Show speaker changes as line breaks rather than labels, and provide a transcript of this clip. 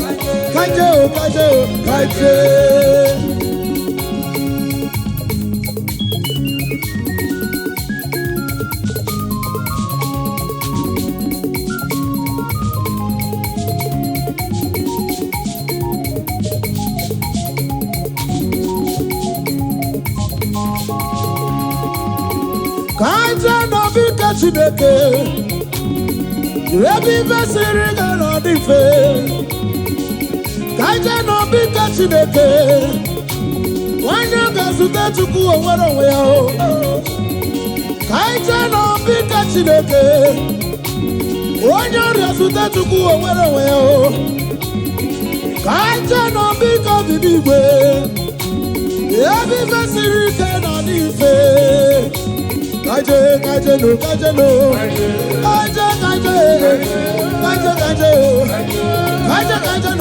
Ka anyị jee o, ka anyị jee o, ka anyị jee. Ka anyị jee n'obi nke Chineke, ebe ife siri ga na ọ dị mfe. Ka anyị jee n'obi nke Chineke, nwanyị ga-ezute Chukwu onwere onwe ya o. Ka anyị jee n'obi nke Chineke, onye ọrịa zute Chukwu onwere onwe ya o. Ka anyị jee n'obi nke obi n'igwe, ebe ife siri ike na ọ dị mfe. Kaje, kaje no, kaje no. Kaje, kaje, kaje, kaje, oh. Kaje, kaje